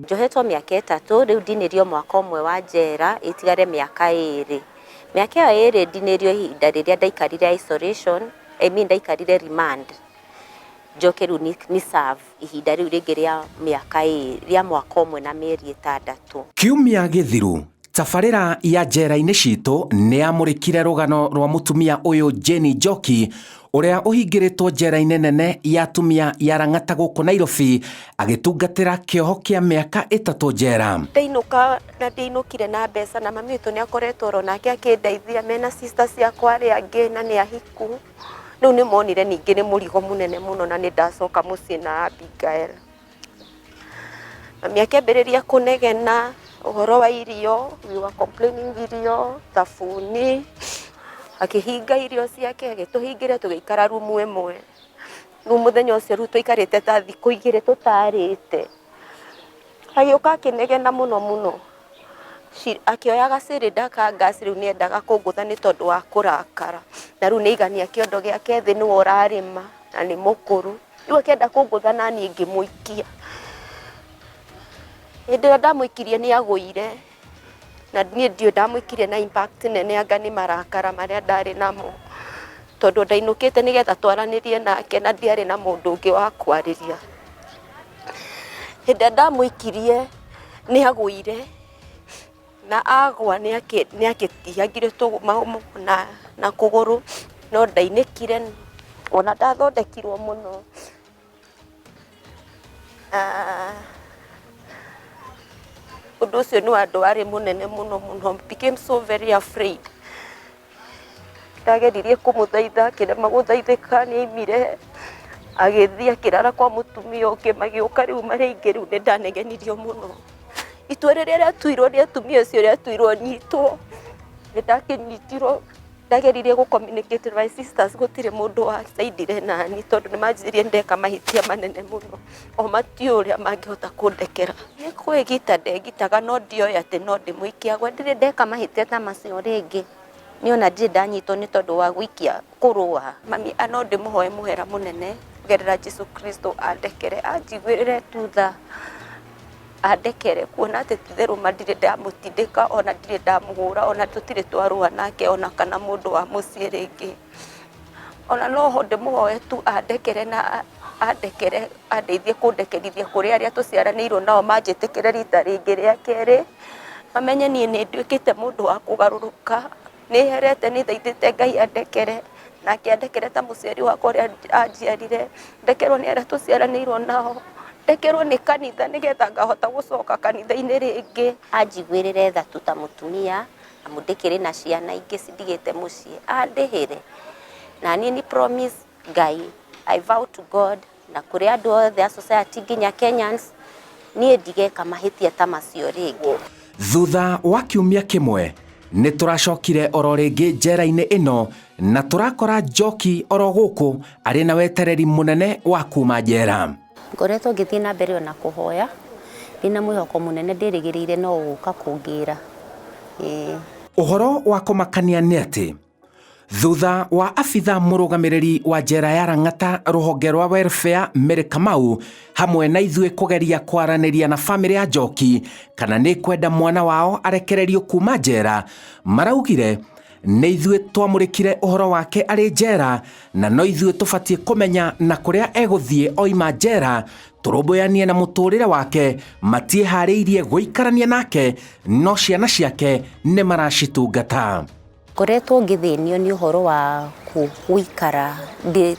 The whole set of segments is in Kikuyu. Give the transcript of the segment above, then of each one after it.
Njohetwo mĩaka 3, rĩu ndinĩrio mwaka ũmwe wa njera, ĩtigare mĩaka 2. Mĩaka ĩyo 2 ndinĩrio ihinda rĩrĩa ndaikarire isolation, I mean ndaikarire remand. Njoke rĩu ni serve ihinda rĩu rĩngĩ rĩa mĩaka 2, rĩa mwaka ũmwe na mĩeri 6. Kiumia gĩthiru tabarĩra ya njera-inĩ citũ nĩ yamũrĩkire rũgano rwa mũtumia ũyũ Jane Njoki ũrĩa ũhingĩrĩtwo njera-inĩ nene ya atumia ya Lang'ata gũkũ Nairobi agĩtungatĩra kĩoho kĩa mĩaka 3 njera. Ndainũka na ndinũkire na mbeca na mami witũ nĩ akoretwo oro nake akĩndeithia mena sister ciakwa arĩa angĩ na nĩ ahiku. Rĩu nĩ monire ningĩ nĩ mũrigo mũnene mũno na nĩ ndacoka mũciĩ na Abigail. Mami akĩambĩrĩria kũnegena ũhoro wa irio, we were complaining irio, thabuni, akĩhinga irio ciake, agĩtũhingĩra tũgĩikara rumu ĩmwe. Rĩu mũthenya ũcio rĩu twaikarĩte ta thikũ 2 tũtarĩte. Agĩũka akĩnegena mũno mũno. Akĩoya gacĩrĩnda ka gas rĩu nĩ endaga kũngũtha nĩ tondũ wa kũrakara. Na rĩu nĩ aigania kĩondo gĩake thĩ nĩwe ũrarĩma na nĩ mũkũrũ. Rĩu akĩenda kũngũtha na niĩ ngĩmũikia. Hĩndĩ ĩrĩa ndamũikirie nĩ agũire. Na niĩ ndiũĩ ndamũikirie na impact nene anga nĩ marakara marĩa ndarĩ namo. Tondũ ndainũkĩte nĩgetha twaranĩrie nake na ndiarĩ na mũndũ ũngĩ wa kwarĩria. Hĩndĩ ĩrĩa ndamũikirie nĩ agũire na agwa nĩ akĩtihangire na kũgũrũ no ndainĩkire ona ndathondekirwo mũno. Ũndũ ũcio nĩ wandũ warĩ mũnene mũno mũno, became so very afraid. Ndageririe kũmũthaitha akĩrema gũthaithĩka nĩ aimire agĩthiĩ akĩrara kwa mũtumia ũngĩ magĩũka rĩu marĩ aingĩ rĩu nĩ ndanegenirio mũno. Itua rĩrĩa rĩatuirwo nĩ atumia acio rĩatuirwo nyitwo, nĩ ndakĩnyitirwo. Ndageririe gũ communicate with my sisters gũtirĩ mũndũ wacaindire nani tondũ nĩ manjĩrire ndeka mahĩtia manene mũno. O matiũĩ ũrĩa mangĩhota kũndekera. Nĩ kwĩgita ndegitaga no ndioĩ atĩ no ndĩmũikie agwe. Ndirĩ ndeka mahĩtia ta macio rĩngĩ. Niĩ ona ndirĩ ndanyitwo nĩ tondũ wa gũikia kũrũa. Mami no ndĩmũhoe mũhera mũnene kũgerera Jesu Kristo andekere, anjiguĩrĩre tu tha, andekere kuona atĩ ti-itherũ ma ndirĩ ndamũtindĩka ona ndirĩ ndamũhũra ona tũtirĩ twarũa nake ona kana mũndũ wa mũciĩ rĩngĩ. Ona no ho ndĩmũhoe tu andekere na andekere andeithie kũndekerithia kũrĩ arĩa tũciaranĩirwo nao manjĩtĩkĩre rita rĩngĩ rĩa kerĩ, mamenye niĩ nĩ nduĩkĩte mũndũ wa kũgarũrũka, nĩ herete nĩ thaithĩte Ngai andekere, nake andekere ta mũciari wakwa ũrĩa anjiarire, ndekerwo nĩ arĩa tũciaranĩirwo nao, ndekerwo nĩ kanitha nĩgetha ngahota gũcoka kanitha-inĩ rĩngĩ. Anjiguĩrĩre tha tu ta mũtumia, amu ndĩkĩrĩ na ciana ingĩ cindigĩte mũciĩ, andĩhĩre. Na niĩ ni promise Ngai, I vow to God na kũrĩ andũ othe a society nginya Kenyans, niĩ ndigeka mahĩtia ta macio rĩngĩ. Thutha wa kiumia kĩmwe nĩ tũracokire oro rĩngĩ njera-inĩ ĩno na tũrakora Njoki oro gũkũ arĩ na wetereri mũnene wa kuma njera. Ngoretwo ngĩthiĩ na mbere ona kũhoya ndĩna mwĩhoko mũnene ndĩrĩgĩrĩire no ũgũka kũngĩra. Ũhoro wa kũmakania nĩ atĩ thutha wa abitha mũrũgamĩrĩri wa njera ya Lang'ata rũhonge rwa welfare Mary Kamau hamwe na ithuĩ kũgeria kwaranĩria na famĩlĩ ya Njoki kana nĩ kwenda mwana wao arekererio kuma njera, maraugire nĩ ithuĩ twamũrĩkire ũhoro wake arĩ njera na no ithuĩ tũbatiĩ kũmenya na kũrĩa egũthiĩ oima njera tũrũmbũyanie na mũtũrĩre wake, matiĩharĩirie gũikarania nake no ciana ciake nĩ maracitungata. Ngoretwo ngĩthĩnio nĩ ũhoro wa gũikara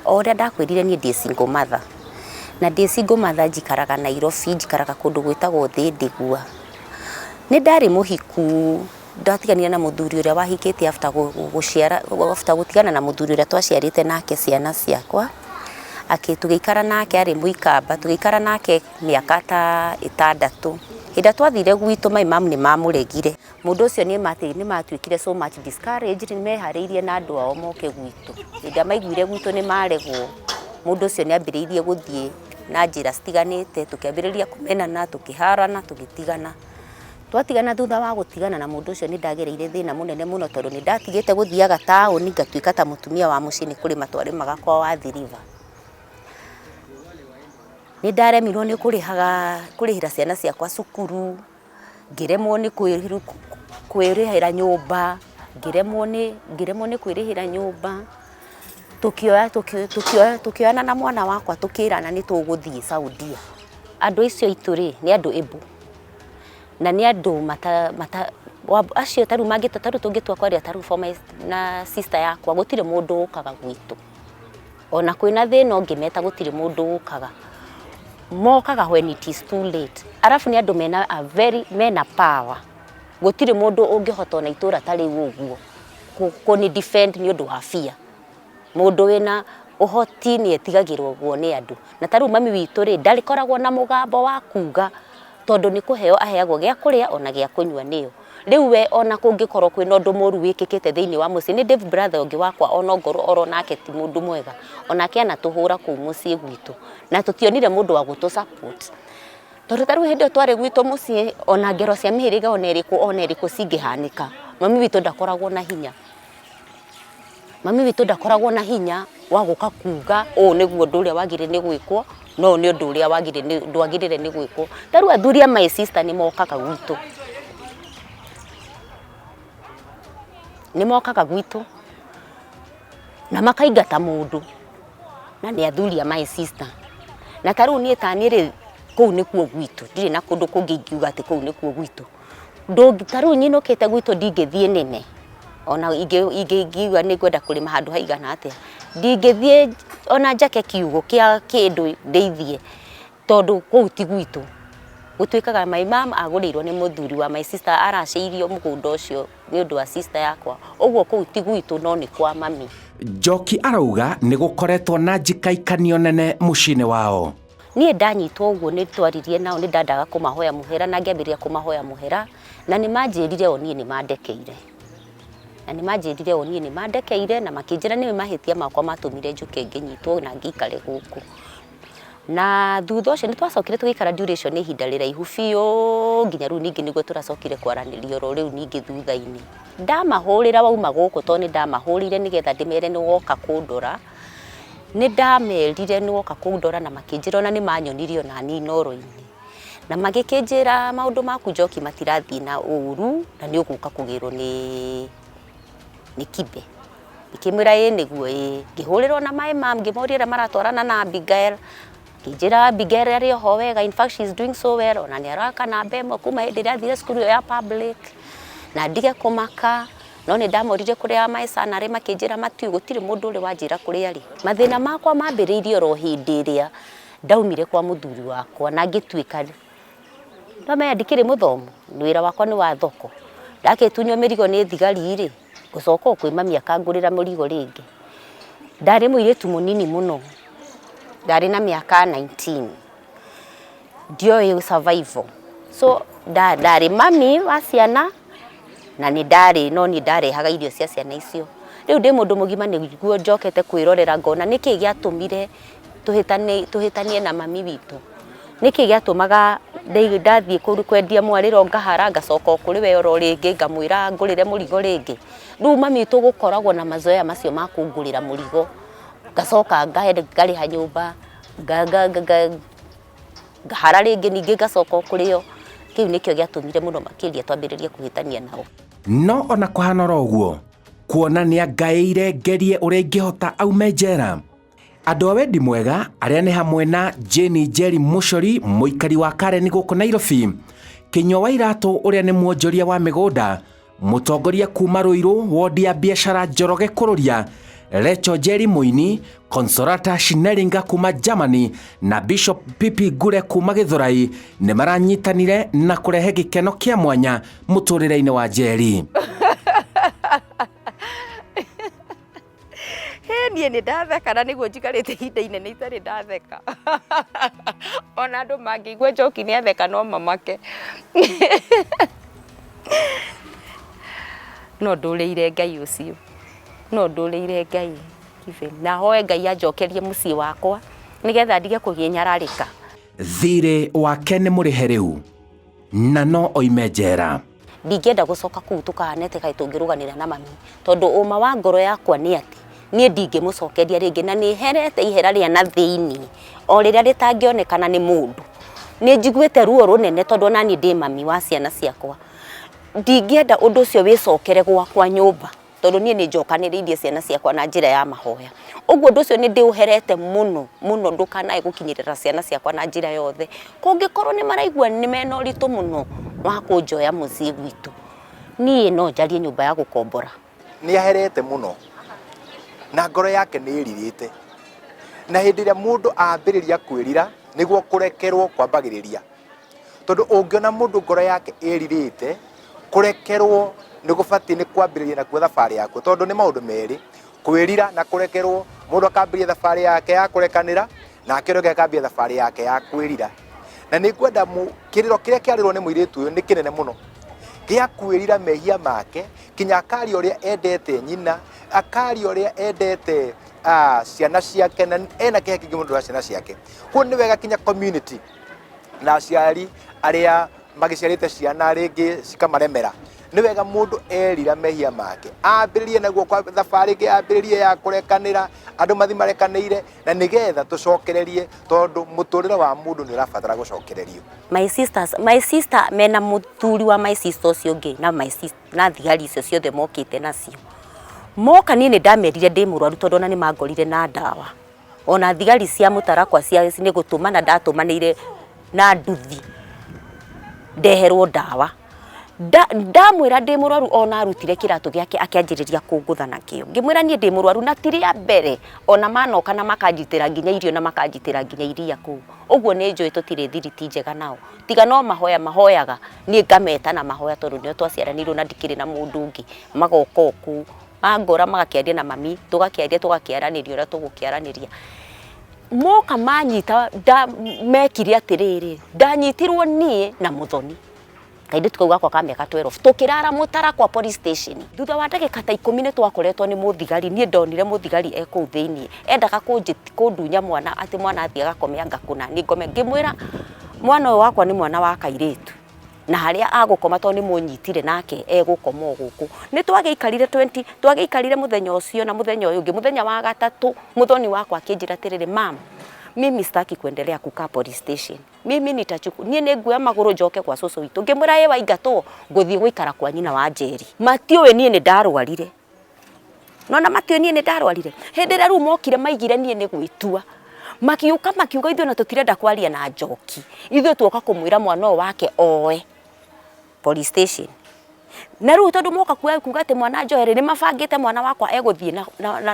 o ũrĩa ndakwĩrire niĩ ndĩ single mother. Na ndĩ single mother njikaraga Nairobi, njikaraga kũndũ gwĩtagwo Thĩndĩgua. Nĩ ndarĩ mũhiku, ndatiganire na mũthuri ũrĩa wahikĩtie after gũciara, after gũtigana na mũthuri ũrĩa twaciarĩte nake ciana ciakwa. Tũgĩikara nake arĩ mũikamba, tũgĩikara nake mĩaka ta 6. Hĩndĩ ĩrĩa twathire gwitũ my mum nĩ mamũregire. Mũndũ ũcio nĩ matuĩkire so much discouraged, nĩ meharĩirie na andũ ao moke gwitũ. Hĩndĩ ĩrĩa maiguire gwitũ nĩ maregwo, mũndũ ũcio nĩ ambĩrĩirie gũthiĩ na njĩra citiganĩte, tũkĩambĩrĩria kũmenana, tũkĩharana, tũgĩtigana. Twatigana thutha wa gũtigana na mũndũ ũcio nĩ ndagereire thĩna mũnene mũno tondũ nĩ ndatigĩte gũthiaga taũni ngatuĩka ta mũtumia wa mũciĩ nĩ kũrĩma twarĩmaga kwa Athi River. Nĩ ndaremirwo nĩ kũrĩhaga kũrĩhĩra ciana ciakwa cukuru, ngĩremwo nĩ kwĩrĩhĩra nyũmba, ngĩremwo nĩ kwĩrĩhĩra nyũmba. Tũkĩoya tũkĩoyana na mwana wakwa tũkĩrana nĩ tũgũthiĩ Saudia. Andũ acio aitũ rĩ, nĩ andũ able na nĩ andũ mata acio tarĩu mangĩtua tarĩu tũngĩtua kwaria tarĩu for my na sister yakwa gũtirĩ mũndũ ũkaga gwitũ. Ona kwĩna thĩna ũngĩmeta gũtirĩ mũndũ ũkaga. Mokaga when it is too late. Arabu nĩ andũ mena a very mena power. Gũtirĩ mũndũ ũngĩhota ona itũra ta rĩu ũguo kũni defend nĩ ũndũ wa fear. Mũndũ wĩna ũhoti nĩ etigagĩrwo guo nĩ andũ. Na tarĩu mami witũ rĩ, ndakoragwo na mũgambo wa kuga tondũ nĩ kũheo aheagwo gĩa kũrĩa ona gĩa kũnyua nĩyo. Rĩu we ona kũngĩkorwo kwĩna ũndũ mũru wĩkĩkĩte thĩinĩ wa mũciĩ, nĩ ndĩ brother ũngĩ wakwa ona ongorwo oro nake ti mũndũ mwega, onake anatũhũra kũu mũciĩ gwitũ na tũtionire mũndũ wa gũtũ support. Tondũ tarĩu hĩndĩ ĩyo twarĩ gwitũ mũciĩ ona ngero cia mĩhĩrĩga ona ĩrĩkũ ona ĩrĩkũ cingĩhanĩka, mami witũ ndakoragwo na hinya. Mami witũ ndakoragwo na hinya wa gũka kuga ũũ nĩguo ũndũ ũrĩa wagĩrĩire nĩ gwĩkwo na ũyũ nĩ ũndũ ũrĩa ndwagĩrĩire nĩ gwĩkwo. Ta rĩu athuri a my sister nĩ mokaga gwitũ, nĩ mokaga gwitũ na makaingata mũndũ na nĩ athuri a my sister. Na ta rĩu niĩ ta niĩ rĩ, kũu nĩkuo gwitũ, ndirĩ na kũndũ kũngĩ ingiuga atĩ kũu nĩkuo gwitũ. Ta rĩu nyinũkĩte gwitũ ndingĩthiĩ nĩme, ona ingiuga nĩ ngwenda kũrĩma handũ haigana atĩa, ndingĩthiĩ ona njake kiugũ kĩa kĩndũ ndĩithie tondũ kũu ti gwitũ. Gũtuĩkaga my mom agũrĩirwo nĩ mũthuri wa my sister aracĩirio mũgũnda ũcio nĩ ũndũ wa sister yakwa, ũguo kũu ti gwitũ no nĩ kwa mami. Njoki arauga nĩ gũkoretwo na njikaikanio nene mũciĩ-inĩ wao. Niĩ ndanyitwo ũguo nĩ twaririe nao nĩ ndandaga kũmahoya mũhera na ngĩambĩrĩria kũmahoya mũhera na nĩ manjĩrire o niĩ nĩ mandekeire. Na nĩ manjĩrire o niĩ nĩ mandekeire na makĩnjĩra nĩ mahĩtia makwa matũmire njũke ngĩnyitwo na ngĩikare gũkũ. Na thutha ũcio nĩ twacokire tũgĩikara duration ihinda rĩraihu biũ nginya rĩu ningĩ nĩguo tũracokire kwaranĩria oro rĩu ningĩ thutha-inĩ. Ndamahũrĩra wauma gũkũ tondũ nĩ ndamahũrĩire nĩgetha ndĩmere nĩ woka kũndora. Nĩ ndamerire nĩ woka kũndora na makĩnjĩra ona nĩ manyonirie ona niĩ Inooro-inĩ. Na magĩkĩnjĩra maũndũ maku Njoki matirathiĩ na ũru na nĩ ũgũka kũgĩrwo nĩ Kibe. Ngĩkĩmwĩra ĩĩ nĩguo ĩĩ. Ngĩhũrĩrwo na my mom ngĩmoria ũrĩa maratwarana na Abigail. Akĩnjĩra Abigail arĩ oho wega, in fact she is doing so well, ona nĩ araka namba ĩmwe kuma hĩndĩ ĩrĩa athire cukuru ĩyo ya public, na ndige kũmaka. No nĩ ndamoririe kũrĩa my son arĩ makĩnjĩra matiũĩ, gũtirĩ mũndũ ũrĩ wanjĩra kũrĩa arĩ. Mathĩna makwa mambĩrĩirie oro hĩndĩ ĩrĩa ndaumire kwa mũthuri wakwa na ngĩtuĩka nĩwamenya ndikĩrĩ mũthomu, wĩra wakwa nĩ wa thoko. Ndagĩtunywo mĩrigo nĩ thigari rĩ, ngũcoka o kwĩ mami akangũrĩra mũrigo rĩngĩ. Ndarĩ mũirĩtu mũnini mũno, ndarĩ na mĩaka 19, ndioĩ survival. So ndarĩ mami wa ciana na nĩ ndarĩ no niĩ ndarehaga irio cia ciana icio. Rĩu ndĩ mũndũ mũgima nĩguo njokete kwĩrorera ngona nĩkĩ gĩatũmire tũhĩtanie na mami witũ. Nĩkĩ gĩatũmaga ndathiĩ kwendia mwarĩro ngahara ngacoka o kũrĩ we oro rĩngĩ ngamwĩra ngũrĩre mũrigo rĩngĩ. Rĩu mami witũ gũkoragwo na mazoea macio ma kũngũrĩra mũrigo, ngacoka ngarĩha nyũmba, ngahara rĩngĩ ningĩ ngacoka o kũrĩ o. Kĩu nĩkĩo gĩatũmire mũno makĩria twambĩrĩrie kũhĩtania nao. No ona kũhana oro ũguo, kuona nĩ angaĩire ngerie ũrĩa ingĩhota aume njera. Andũ a wendi mwega arĩa nĩ hamwe na Jane Njeri Mũcori, mũikari wa Karen gũkũ Nairobi, Kĩnyua wa Iratũ ũrĩa nĩ mwonjoria wa mĩgũnda, mũtongoria kuma Ruiru, wodi ya biacara Njoroge Kũrũria, Recho Njeri Mũini, Consolata Schnellinger kuma Germany na Bishop Pipi Ngure kuma Gĩthũrai nĩ maranyitanire na kũrehe gĩkeno kĩa mwanya mũtũrĩre-inĩ wa Njeri. Hĩ, niĩ nĩ ndatheka na nĩguo njikarĩte ihinda inene itarĩ ndatheka. Ona andũ mangĩigua Njoki nĩ atheka no mamake. No ndũrĩire Ngai ũcio, no ndũrĩire Ngai na hoe Ngai anjokerie mũciĩ wakwa nĩgetha ndige kũhinyararĩka. Thirĩ wake nĩ mũrĩhe rĩu na no oime njera. Ndingĩenda gũcoka kũu tũkahane atĩ kaĩ tũngĩrũganĩra na mami, tondũ ũma wa ngoro yakwa nĩ atĩ Niĩ ndingĩmũcokeria rĩngĩ, na nĩ herete ihera rĩa na thĩinĩ o rĩrĩa rĩtangĩonekana nĩ mũndũ. Nĩ njiguĩte ruo rũnene tondũ ona niĩ ndĩ mami wa ciana ciakwa. Ndingĩenda ũndũ ũcio wĩcokere gwakwa nyũmba tondũ niĩ nĩ njokanĩrĩirie ciana ciakwa na njĩra ya mahoya. Ũguo ũndũ ũcio nĩ ndĩũherete mũno mũno, ndũkanae gũkinyĩrĩra ciana ciakwa na njĩra yothe. Kũngĩkorwo nĩ maraigua nĩ mena ũritũ mũno wa kũnjoya mũciĩ gwitũ, niĩ no njarie nyũmba ya gũkombora. Nĩ aherete mũno na ngoro yake nĩ ĩrirĩte, na hĩndĩ ĩrĩa mũndũ ambĩrĩria kwĩrira nĩguo kũrekerwo kwambagĩrĩria, tondũ ũngĩona mũndũ ngoro yake ĩrirĩte, kũrekerwo nĩ gũbatiĩ nĩ kwambĩrĩria nakuo thabarĩ yakuo, tondũ nĩ maũndũ merĩ, kwĩrira na kũrekerwo. Mũndũ akambĩrĩria thabarĩ yake ya kũrekanĩra, nake ũrĩa ũngĩ akambĩrĩria thabarĩ yake ya kwĩrira. Na nĩ ngwenda kĩrĩro kĩrĩa kĩarĩrwo nĩ mũirĩtu ũyũ nĩ kĩnene mũno, gĩa kwĩrira mehia make, kinya akaria ũrĩa endete nyina, akaria ũrĩa endete ciana ciake, na ena kĩeha kĩingĩ mũno wa ciana ciake. Koguo nĩ wega kinya community na aciari arĩa magĩciarĩte ciana rĩngĩ cikamaremera, nĩ wega mũndũ erira mehia make, ambĩrĩrie naguo kwa thabarĩ ĩngĩ, ambĩrĩrie ya kũrekanĩra, andũ mathi marekanĩire, na nĩgetha tũcokererie, tondũ mũtũrĩre wa mũndũ nĩ ũrabatara gũcokererio. My sisters, my sister mena mũthuri wa my sister ũcio ũngĩ na my sister na thigari icio ciothe mokĩte nacio. Moka niĩ nĩ ndamerire ndĩ mũrwaru tondũ ona nĩ mangorire na ndawa. Ona thigari cia mũtarakwa cia nĩ gũtũmana ndatũmanĩire na nduthi ndeherwo ndawa. Ndamwĩra ndĩ mũrwaru ona arutire kĩratũ gĩake akĩanjĩrĩria kũngũtha nakĩo. Ngĩmwĩra niĩ ndĩ mũrwaru na ti rĩa mbere, ona manoka na makanjitĩra nginya irio na makanjitĩra nginya iria kũu. Ũguo nĩ njũĩ tũtirĩ thiriti njega nao. Tiga no mahoya mahoyaga, niĩ ngameta na mahoya tondũ nĩo twaciaranĩirwo na ndikĩrĩ na mũndũ ũngĩ. Magoka o kũu, mangora magakĩaria na mami, tũgakĩaria tũgakĩaranĩria ũrĩa tũgũkĩaranĩria. Moka manyita mekire atĩrĩrĩ, ndanyitirwo niĩ na mũthoni. Kairĩtu kau gakwa ka mĩaka 12 tũkĩrara mũtarakwa police station. Thutha wa ndagĩka ta 10 nĩ twakoretwo nĩ mũthigari. Niĩ ndonire mũthigari e kũu thĩinĩ, endaga kũndunya mwana, atĩ mwana athiĩ agakome anga kũna niĩ ngome. Ngĩmwĩra mwana ũyũ wakwa nĩ mwana wa kairĩtu, na harĩa agũkoma tondũ nĩ mũnyitire nake egũkoma o gũkũ. Nĩ twagĩikarire 20, twagĩikarire mũthenya ũcio na mũthenya ũyũ ũngĩ. Mũthenya wa gatatũ mũthoni wakwa akĩnjĩra atĩrĩrĩ, mam, mimi sitaki kuendelea kukaa police station. Mimi nitachuku, niĩ nĩ nguoya magũrũ njoke kwa cũcũ witũ. Ngĩmwĩra ĩ waingatwo, ngũthiĩ gũikara kwa nyina wa Njeri. Matiũĩ niĩ nĩ ndarwarire. Nona matiũĩ niĩ nĩ ndarwarire. Hĩndĩ ĩrĩa rĩu mokire maigire niĩ nĩ gwĩtua. Makiũka makiuga ithuĩ ona tũtirenda kwaria na Njoki. Ithuĩ tuoka kũmwĩra mwana ũyũ wake oe police station. Na rĩu tondũ moka kuga atĩ mwana njoe rĩ, nĩ mabangĩte mwana wakwa egũthiĩ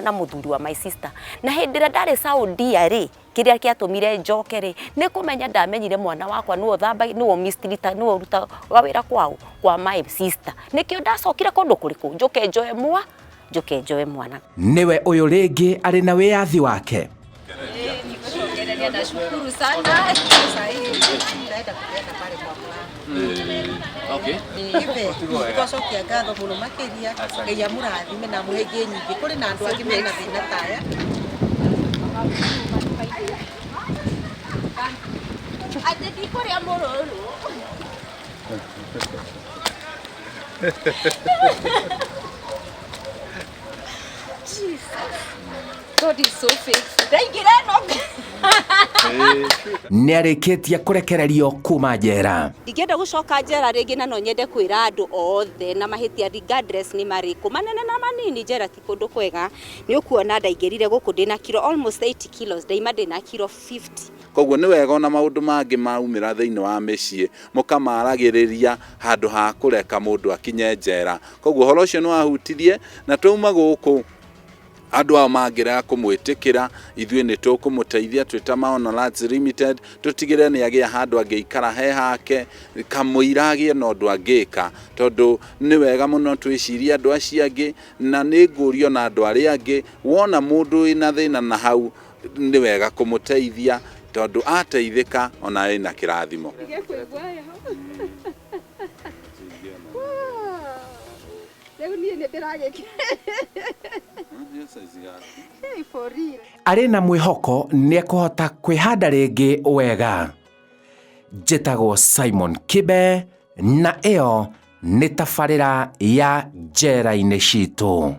na mũthuri wa my sister. Na hĩndĩ ĩrĩa ndarĩ Saudia rĩ, kĩrĩa kĩatũmire njoke rĩ, nĩ kũmenya ndamenyire mwana wakwa nĩwe ũthambagia, nĩwe mistreater, nĩwe ũrutaga wĩra kwao, kwa my sister. Nĩkĩo ndacokire kũndũ kũrĩkũ, njũke njoe mwa, njũke njoe mwana. Nĩwe ũyũ rĩngĩ arĩ na wĩyathi wake. Nashukuru sana. Twacokia ngatho mũno makĩria, Ngai amũrathime na amũhe ingĩ nyingĩ. Kũrĩ na andũ angĩ mena thĩna ta aya. Atĩ ndikũrĩa mũrũrũ. Jesus. God is so faithful. Ndaingĩra ĩno. Nĩarĩkĩtie kũrekererio kuma njera. Ndingĩenda gũcoka njera rĩngĩ, na no nyende kwĩra andũ othe na mahĩtia regardless nĩ marĩkũ, manene na manini, njera ti kũndũ kwega. Nĩ ũkuona ndaingĩrire gũkũ ndĩna kiro almost 80 kilos, ndaima ndĩna kiro 50. Koguo nĩ wega ona maũndũ mangĩ maumĩra thĩinĩ wa mĩciĩ mũkamaragĩrĩria handũ ha kũreka mũndũ akinye njera. Koguo ũhoro ũcio nĩ wahutirie, na twauma gũkũ andũ ao mangĩrega kũmwĩtĩkĩra, ithuĩ nĩ tũkũmũteithia twĩ ta Maono Lands Limited, tũtigĩrĩre nĩ agĩa handũ angĩikara he hake, kamũira agĩe na ũndũ angĩka, tondũ nĩ wega mũno twĩcirie andũ acio angĩ, na nĩ ngũrio na andũ arĩa angĩ, wona mũndũ wĩna thĩna na hau nĩ wega kũmũteithia, tondũ ateithĩka ona ena kĩrathimo. Arĩ na mwĩhoko nĩ ekũhota kwĩhanda rĩngĩ wega. Njĩtagwo Simon Kibe, na ĩyo nĩ tabarĩra ya Njera-inĩ Citũ.